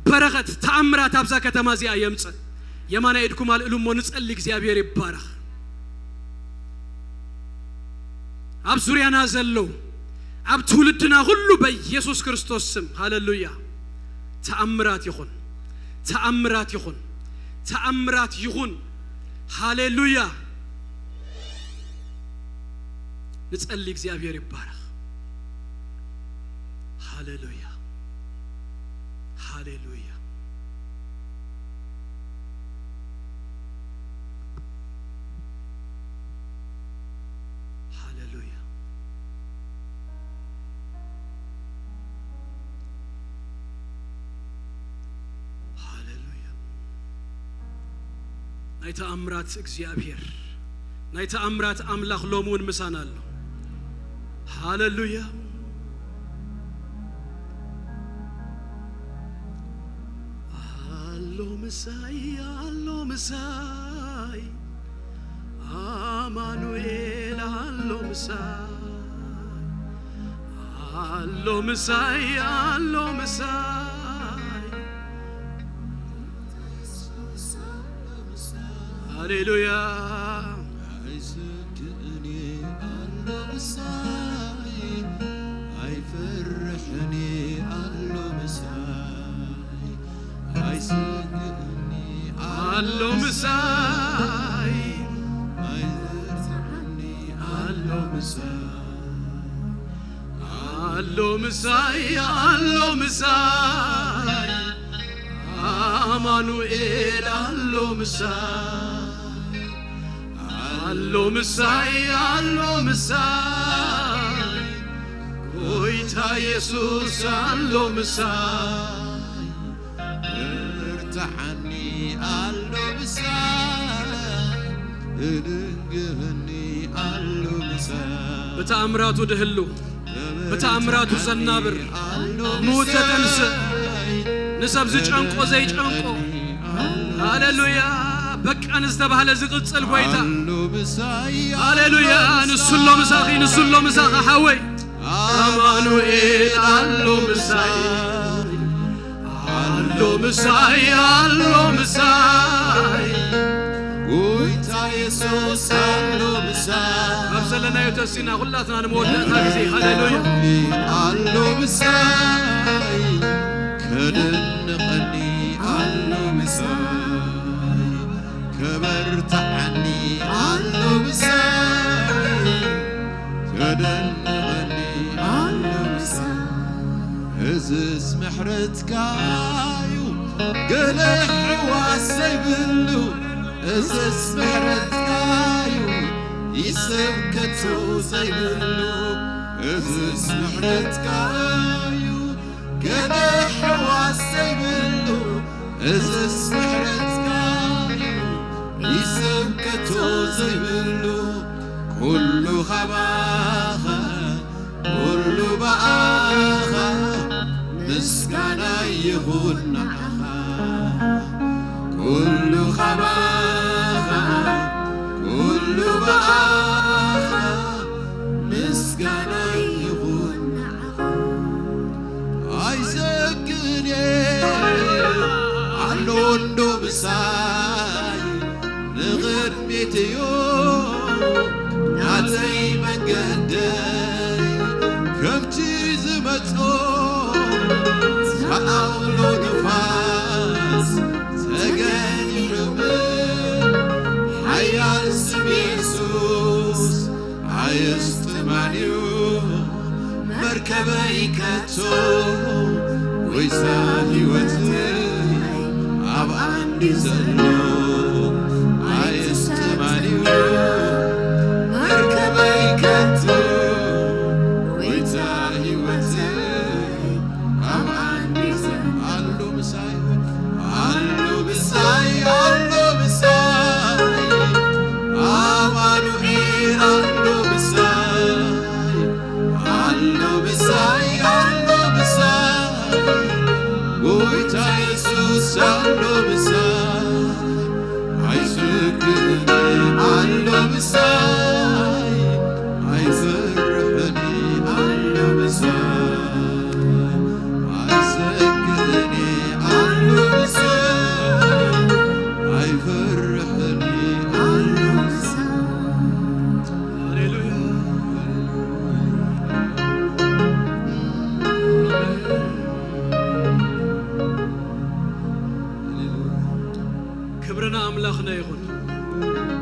በረኸት ተኣምራት ኣብዛ ከተማ እዚኣ የምጽእ። የማናይ ኢድኩም ኣልእሉ እሞ ንጸሊ። እግዚኣብሔር ይባረኽ። ኣብ ዙርያና ዘለዉ፣ ኣብ ትውልድና ሁሉ በኢየሱስ ክርስቶስ ስም፣ ሃሌሉያ፣ ተኣምራት ይኹን፣ ተኣምራት ይኹን፣ ተኣምራት ይኹን። ሃሌሉያ። ንጸሊ። እግዚኣብሔር ይባረኽ። ሃሌሉያ፣ ሃሌሉያ፣ ሃሌሉያ። ሃሌሉያ። ናይ ተኣምራት እግዚኣብሔር፣ ናይ ተኣምራት ኣምላኽ ሎሚ እውን ምሳና ኣሎ። ሃሌሉያ። ኣሎ ምሳይ፣ ኣሎ ምሳይ፣ ኣማኑኤል ኣሎ ምሳይ፣ ኣሎ ምሳይ፣ ኣሎ ምሳይ። ሃሌሉያ። ኣይስግእን ኣሎ ምሳይ፣ ኣይፈርሕን ኣሎ ምሳይ፣ ኣይስግእን ኣሎ ምሳይ፣ ኣይፈርሕን ኣሎ ምሳይ፣ ኣሎ ምሳይ፣ ኣሎ ምሳይ፣ ኣማኑኤል ኣሎ ምሳይ፣ ኣሎ ምሳይ፣ ኣሎ ምሳይ፣ ጎይታ የሱስ ኣሎ ምሳይ፣ ብርትዓኒ ኣሎ ምሳይ፣ እድንግህኒ ኣሎ ምሳይ። ብተኣምራቱ ድህሉ፣ ብተኣምራቱ ዘናብር፣ ምዉት ዘተንስእ፣ ንሰብ ዝጨንቆ ዘይጨንቆ። ሃሌሉያ። በቃ ንዝተባህለ ዝቕጽል ጎይታ። ኣሎ ምሳይ፣ ሃሌሉያ። ንሱ ኣሎ ምሳኺ፣ ንሱ ኣሎ ምሳኺ ሓወይ። ኣማኑኤል ኣሎ ምሳይ፣ ኣሎ ምሳይ፣ ኣሎ ምሳይ፣ ጎይታ የሱስ ኣሎ ምሳይ። ኣብ ዘለናዮ ተሲና ኩላትና ንመወዳእታ ግዜ። ሃሌሉያ። ኣሎ ምሳይ፣ ከደንቐኒ ኣሎ ምሳይ፣ ከበርትዓኒ ኣሎ ምሳይ፣ ከደንቐኒ ኣሎ ምሳይ። እዝስ ምሕረትካ እዩ፣ ገለ ሕዋስ ዘይብሉ። እዝስ ምሕረትካ እዩ፣ ይስብ ከቶ ዘይብሉ። እዝስ ምሕረትካ እዩ፣ ገለ ሕዋስ ዘይብሉ። እዝስ ምሕረትካ እዩ፣ ይስብ ከቶ ዘይብሉ። ኩሉ ኻባኻ፣ ኩሉ ብኣኻ፣ ምስጋና ይኹን ንዓኻ። ኩሉ ኻባኻ፣ ኩሉ ብኣኻ፣ ምስጋና ይኹን ንዓኻ። ኣይሰግእን እየ ኣሎ እንዶ ምሳይ፣ ንቕድሚት እዩ ናተይ መንገደይ። ከምቲ ዝመጾ ኣውሎ ንፋስ ተገኒሑ፣ ሓያል ስም የሱስ ኣየስጥማን እዩ። መርከበይ ከቶ ጎይታ ህይወተይ ኣብ ኣንዲ ዘሎ ኣየስጥማን እዩ። መርከበይ ከቶ ጎይታ ህይወተይ ኣብ ኣንዲ ዘሎ ኣሉ ምሳይ፣ ኣሉ ምሳይ፣ ኣሉ ምሳይ፣ ኣማኑኤል ኣሉ ምሳይ፣ ኣሉ ምሳይ፣ ኣሉ ምሳይ፣ ጎይታ የሱስ ኣሉ ምሳይ። ኣይስግእን ኣሎ ምሳይ፣ ኣይፈርሕን ኣሎ ምሳይ፣ ኣይሰግእን ኣሎ ክብሪ ንኣምላኽና ይኹን።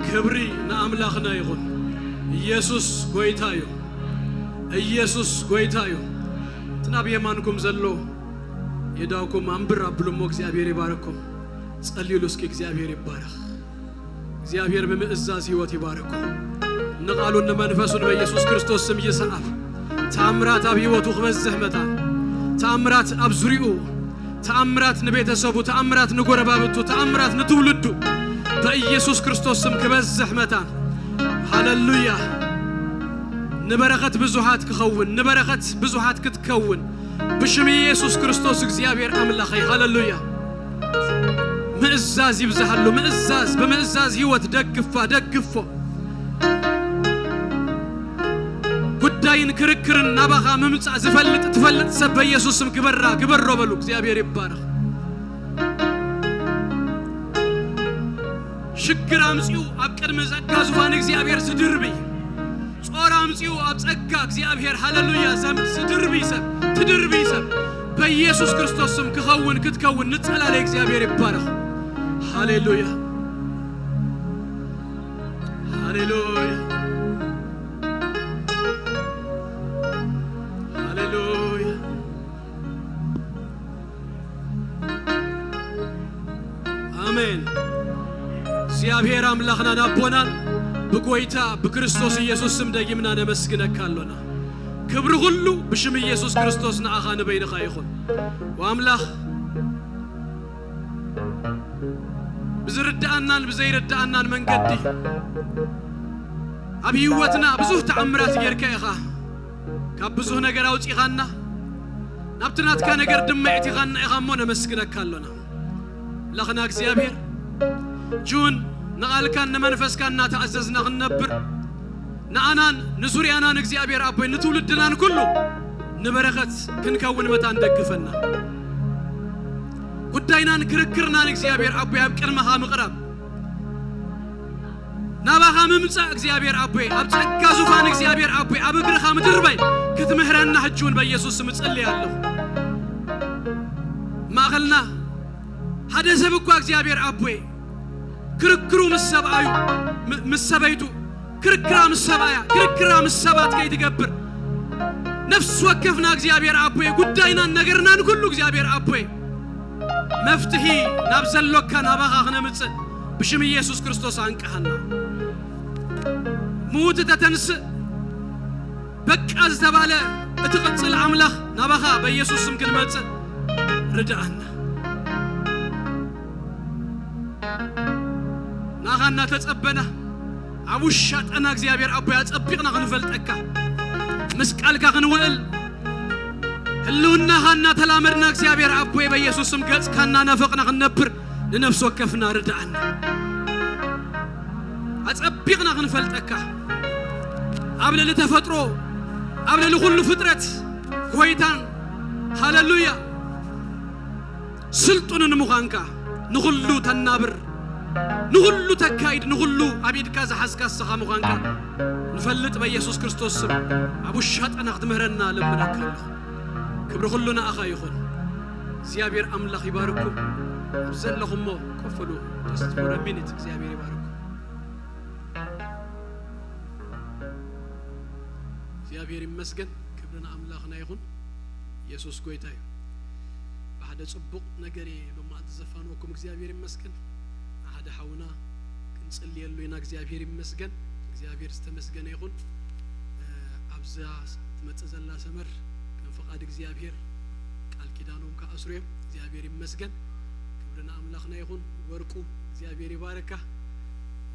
ክብሪ ንኣምላኽና ይኹን። ኢየሱስ ጎይታ እዩ። ኢየሱስ ጎይታ እዩ። እቲ ናብ የማንኩም ዘሎ የዳውኩም ኣንብር ኣብሉ እሞ እግዚኣብሔር ይባርኩም። ጸልዩሉ እስኪ እግዚኣብሔር ይባረኽ። እግዚኣብሔር ብምእዛዝ ህይወት ይባርኩም። ንቓሉን ንመንፈሱን በኢየሱስ ክርስቶስ ስም ይስዓብ። ተኣምራት ኣብ ህይወቱ ክበዝሕ መታን፣ ተኣምራት ኣብ ዙሪኡ፣ ተኣምራት ንቤተሰቡ፣ ተኣምራት ንጎረባብቱ፣ ተኣምራት ንትውልዱ በኢየሱስ ክርስቶስ ስም ክበዝሕ መታን። ሃሌሉያ። ንበረኸት ብዙሃት ክኸውን፣ ንበረኸት ብዙሃት ክትከውን ብሽም ኢየሱስ ክርስቶስ እግዚኣብሔር ኣምላኸይ። ሃሌሉያ። ምእዛዝ ይብዝሃሉ፣ ምእዛዝ፣ ብምእዛዝ ህይወት ደግፋ፣ ደግፎ። ጉዳይን ክርክርን ናባኻ ምምጻእ ዝፈልጥ፣ ትፈልጥ ሰብ በኢየሱስ ስም ግበራ፣ ግበሮ በሉ። እግዚኣብሔር ይባረኽ። ሽግር ኣምጺኡ ኣብ ቅድሚ ጸጋ ዙፋን እግዚኣብሔር ዝድርብይ፣ ጾር ኣምጺኡ ኣብ ጸጋ እግዚኣብሔር፣ ሃሌሉያ፣ ዘም-፣ ዝድርብይ ሰብ፣ ትድርብይ ሰብ በኢየሱስ ክርስቶስ ስም ክኸውን፣ ክትከውን ንጸላለይ። እግዚኣብሔር ይባረኽ። ሃሌሉያ። ሃሌሉያ። ሃሌሉያ። ኣሜን። እግዚኣብሔር ኣምላኽናን ኣቦናን ብጎይታ ብክርስቶስ ኢየሱስ ስም ደጊምና ነመስግነካ ኣሎና። ክብሪ ኩሉ ብሽም ኢየሱስ ክርስቶስ ንኣኻ ንበይንኻ ይኹን። ወኣምላኽ ብዝርድኣናን ብዘይርድኣናን መንገዲ ኣብ ህይወትና ብዙህ ተኣምራት ጌርካ ኢኻ። ካብ ብዙህ ነገር ኣውጺኻና፣ ናብቲ ናትካ ነገር ድማ ኣእቲኻና ኢኻ እሞ ነመስግነካ ኣሎና። ኣምላኽና እግዚኣብሔር፣ ጁን ንቓልካን ንመንፈስካን እናተኣዘዝና ክንነብር፣ ንኣናን ንዙርያናን እግዚኣብሔር ኣቦይ ንትውልድናን ኩሉ ንበረኸት ክንከውን መታን ደግፈና። ጉዳይናን ክርክርናን እግዚኣብሔር ኣቦይ ኣብ ቅድመኻ ምቕራብ፣ ናባኻ ምምጻእ እግዚኣብሔር ኣቦይ፣ ኣብ ጸጋ ዙፋን እግዚኣብሔር ኣቦይ፣ ኣብ እግርኻ ምድርባይ ክትምህረና ሕጂ እውን በኢየሱስ ስም እጽሊ ኣለኹ። ማእኸልና ሓደ ሰብ እኳ እግዚኣብሔር ኣቦይ ክርክሩ ምስ ሰብኣዩ፣ ም-፣ ምስ ሰበይቱ፣ ክርክራ ምስ ሰብኣያ፣ ክርክራ ምስ ሰባት ከይትገብር፣ ነፍሲ ወከፍና እግዚኣብሔር ኣቦይ ጉዳይናን ነገርናን ኩሉ እግዚኣብሔር ኣቦይ መፍትሒ ናብ ዘሎካ ናባኻ ክነምጽእ ብሽም ኢየሱስ ክርስቶስ ኣንቅሃና። ምዉት እተተንስእ በቃ ዝተባለ እቲ ቅጽል ኣምላኽ ናባኻ በኢየሱስ ስም ክንመጽእ ርድኣና። ናኻ እናተጸበና ኣብ ውሻጠና እግዚኣብሔር ኣቦይ ኣጸቢቕና ክንፈልጠካ ምስ ቃልካ ክንውዕል ህልውናኻ እናተላመድና እግዚኣብሔር ኣቦይ በኢየሱስ ስም ገጽካ እናናፈቕና ክንነብር ንነፍሲ ወከፍና ርድኣና። ኣጸቢቕና ክንፈልጠካ ኣብ ልዕሊ ተፈጥሮ ኣብ ልዕሊ ኩሉ ፍጥረት ጎይታን ሃሌሉያ ስልጡንን ምዃንካ ንኹሉ ተናብር ንኹሉ ተካይድ ንኹሉ ኣብ ኢድካ ዝሓዝካ እስኻ ምዃንካ ንፈልጥ በኢየሱስ ክርስቶስ ስም ኣብ ውሻጠና ክትምህረና ልምነካ ኣለኹ። ክብሪ ኩሉ ንኣኻ ይኹን። እግዚኣብሔር ኣምላኽ ይባርኩም። ኣብ ዘለኹሞ ኮፍ በሉ። Just for a minute እግዚኣብሔር ይባርኩም። እግዚኣብሔር ይመስገን። ክብሪ ንኣምላኽና ይኹን። ኢየሱስ ጎይታ እዩ። ብሓደ ጽቡቕ ነገር እየ ሎማዓንቲ ዘፋንወኩም እግዚኣብሔር ይመስገን። ንሓደ ሓውና ክንጽልየሉ ኢና እግዚኣብሔር ይመስገን። እግዚኣብሔር ዝተመስገነ ይኹን። ኣብዛ ትመጽእ ዘላ ሰመር ከም ፍቓድ እግዚኣብሔር ቃል ኪዳኖም ክኣስሩ እዮም። እግዚኣብሔር ይመስገን። ክብሪ ንኣምላኽና ይኹን። ወርቁ እግዚኣብሔር ይባረካ።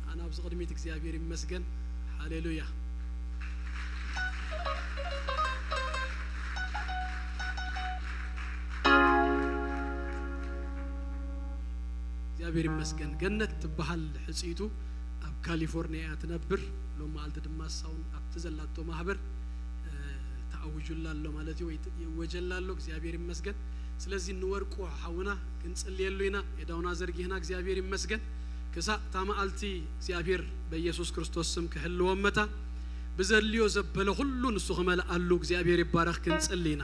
ኣና ኣብዚ ቅድሚት እግዚኣብሔር ይመስገን። ሃሌሉያ። እግዚኣብሔር ይመስገን። ገነት ትበሃል ሕጽይቱ ኣብ ካሊፎርኒያ እያ ትነብር። ሎም መዓልቲ ድማ እሳውን ኣብቲ ዘላቶ ማህበር ተኣውጁላ ኣሎ ማለት እዩ ወይ ይወጀላ ኣሎ። እግዚኣብሔር ይመስገን። ስለዚ ንወርቁ ሓውና ክንጽልየሉ ኢና። የዳውና ዘርጊህና እግዚኣብሔር ይመስገን። ክሳእ እታ መዓልቲ እግዚኣብሔር በኢየሱስ ክርስቶስ ስም ክህልዎም መታ ብዘድልዮ ዘበለ ኩሉ ንሱ ክመልኣሉ እግዚኣብሔር ይባረኽ። ክንጽሊ ኢና።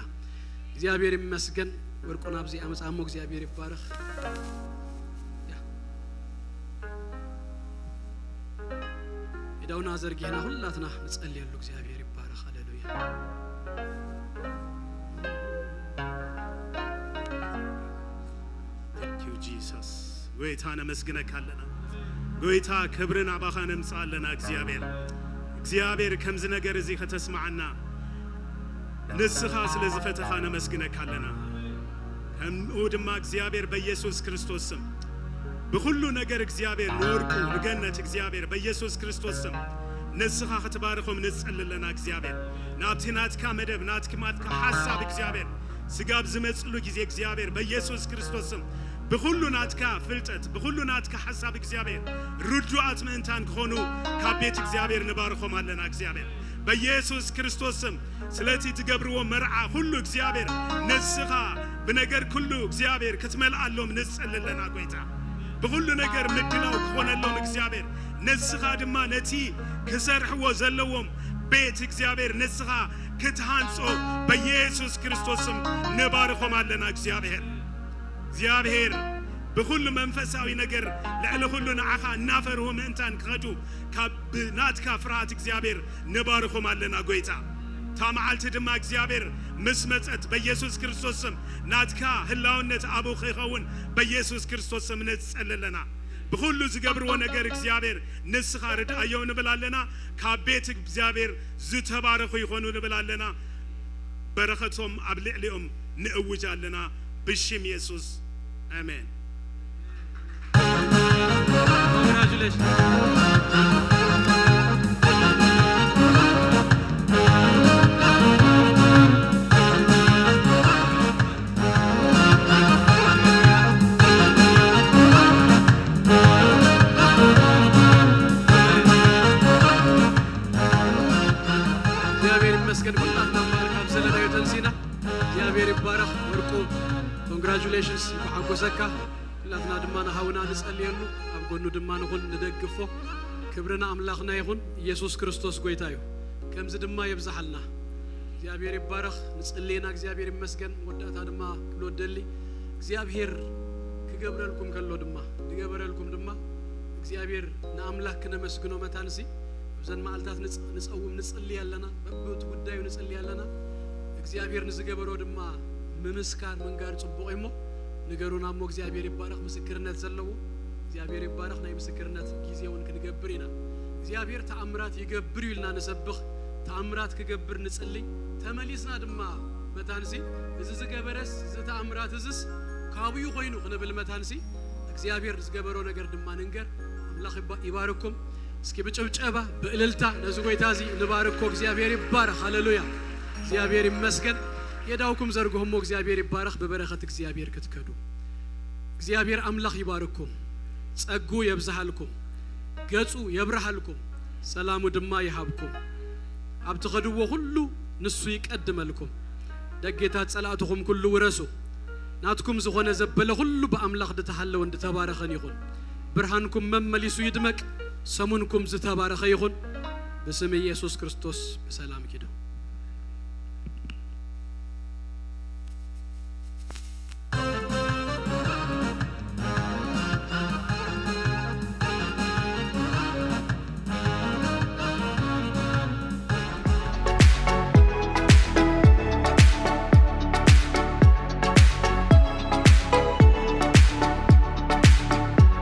እግዚኣብሔር ይመስገን። ወርቁን ኣብዚ ኣመጻ እሞ እግዚኣብሔር ይባረኽ። ያ። ኢዳውና ዘርጊሕና ሁላትና ንጸልየሉ። እግዚኣብሔር ይባረኽ። ሃሌሉያ። Thank you, Jesus. ጎይታ ነመስግነካ ኣለና። ጎይታ ክብርን ኣባኻ ነምጽእ ኣለና። እግዚኣብሔር፣ እግዚኣብሔር ከምዚ ነገር እዚ ከተስማዓና ንስኻ ስለ ዝፈተኻ ነመስግነካ ኣለና። ከምኡ ድማ እግዚኣብሔር በኢየሱስ ክርስቶስ ስም ብኹሉ ነገር እግዚኣብሔር ንወርቁ ንገነት እግዚኣብሔር በኢየሱስ ክርስቶስ ስም ንስኻ ክትባርኾም ንጸሊ ኣለና። እግዚኣብሔር ናብቲ ናትካ መደብ ናትኪ ናትካ ሓሳብ እግዚኣብሔር ስጋብ ዝመጽሉ ግዜ እግዚኣብሔር በኢየሱስ ክርስቶስ ስም ብኹሉ ናትካ ፍልጠት ብኹሉ ናትካ ሓሳብ እግዚኣብሔር ርዱኣት ምእንታን ክኾኑ ካብ ቤት እግዚኣብሔር ንባርኾም ኣለና። እግዚኣብሔር በኢየሱስ ክርስቶስ ስም ስለቲ ትገብርዎ መርዓ ኩሉ እግዚኣብሔር ንስኻ ብነገር ኩሉ እግዚኣብሔር ክትመልኣሎም ንጸሊ ኣለና። ጎይታ ብኹሉ ነገር ምድላው ክኾነሎም እግዚኣብሔር ንስኻ ድማ ነቲ ክሰርሕዎ ዘለዎም ቤት እግዚኣብሔር ንስኻ ክትሃንጾ በኢየሱስ ክርስቶስ ስም ንባርኾም ኣለና። እግዚኣብሔር እግዚኣብሔር ብኹሉ መንፈሳዊ ነገር ልዕሊ ኩሉ ንዓኻ እናፈርሁ ምእንታን ክኸዱ ካብ ናትካ ፍርሃት እግዚኣብሔር ንባርኾም ኣለና። ጎይታ እታ መዓልቲ ድማ እግዚኣብሔር ምስ መጸት በኢየሱስ ክርስቶስ ስም ናትካ ህላውነት ኣብኡ ከይኸውን በኢየሱስ ክርስቶስ ስም ንጸሊ ኣለና። ብኹሉ ዝገብርዎ ነገር እግዚኣብሔር ንስኻ ርድኣዮም ንብል ኣለና። ካብ ቤት እግዚኣብሔር ዝተባረኹ ይኾኑ ንብል ኣለና። በረኸቶም ኣብ ልዕሊኦም ንእውጅ ኣለና ብሽም የሱስ ኣሜን። Congratulations. እግዚኣብሔር ይመስገን። ኩላትና እምበኣር ካብ ዘለናዮ ተንሲና እግዚኣብሔር ይባረኽ። ወርቁ፣ ኮንግራጁሌሽንስ፣ እንኳዕ ሓጎሰካ። ኩላትና ድማ ንሃውና ንጸልየሉ፣ ኣብ ጎኑ ድማ ንኹን፣ ንደግፎ። ክብሪ ንኣምላኽና ይኹን። ኢየሱስ ክርስቶስ ጎይታ እዩ። ከምዚ ድማ የብዝሓልና። እግዚኣብሔር ይባረኽ። ንጽልየና እግዚኣብሔር ይመስገን። መወዳእታ ድማ ክብሎ ደሊ እግዚኣብሔር ክገብረልኩም ከሎ ድማ ዝገበረልኩም ድማ እግዚኣብሔር ንኣምላኽ ክነመስግኖ መታንሲ ኣብዘን መዓልታት ንጸ-፣ ንጸውም ንጽሊ ኣለና። በብቲ ጉዳዩ ንጽሊ ኣለና። እግዚኣብሔር ንዝገበሮ ድማ ምምስካር ምንጋር ጽቡቕ እሞ ንገሩና እሞ እግዚኣብሔር ይባረኽ። ምስክርነት ዘለዎ እግዚኣብሔር ይባረኽ። ናይ ምስክርነት ግዜ እውን ክንገብር ኢና። እግዚኣብሔር ተኣምራት ይገብር እዩ ኢልና ንሰብኽ። ተኣምራት ክገብር ንጽሊ። ተመሊስና ድማ መታንሲ እዚ ዝገበረስ እዚ ተኣምራት እዝስ ካብኡ ኮይኑ ክንብል መታንሲ እግዚኣብሔር ዝገበሮ ነገር ድማ ንንገር። ኣምላኽ ይባ-፣ ይባርኩም። እስኪ ብጭብጨባ ብእልልታ ነዚ ጎይታ እዚ ንባርኮ። እግዚኣብሔር ይባረኽ። ሃሌሉያ። እግዚኣብሔር ይመስገን። የዳውኩም ዘርግሆሞ እግዚኣብሔር ይባረኽ። ብበረኸት እግዚኣብሔር ክትከዱ እግዚኣብሔር ኣምላኽ ይባርኩም። ጸጉ የብዝሃልኩም። ገጹ የብርሃልኩም። ሰላሙ ድማ ይሃብኩም። ኣብ ትኸድዎ ኩሉ ንሱ ይቀድመልኩም። ደጌታት ጸላእትኹም ኩሉ ውረሱ። ናትኩም ዝኾነ ዘበለ ኩሉ ብኣምላኽ ዝተሃለወን ዝተባረኸን ይኹን። ብርሃንኩም መመሊሱ ይድመቅ። ሰሙንኩም ዝተባረኸ ይኹን። ብስም ኢየሱስ ክርስቶስ ብሰላም ኪዱ።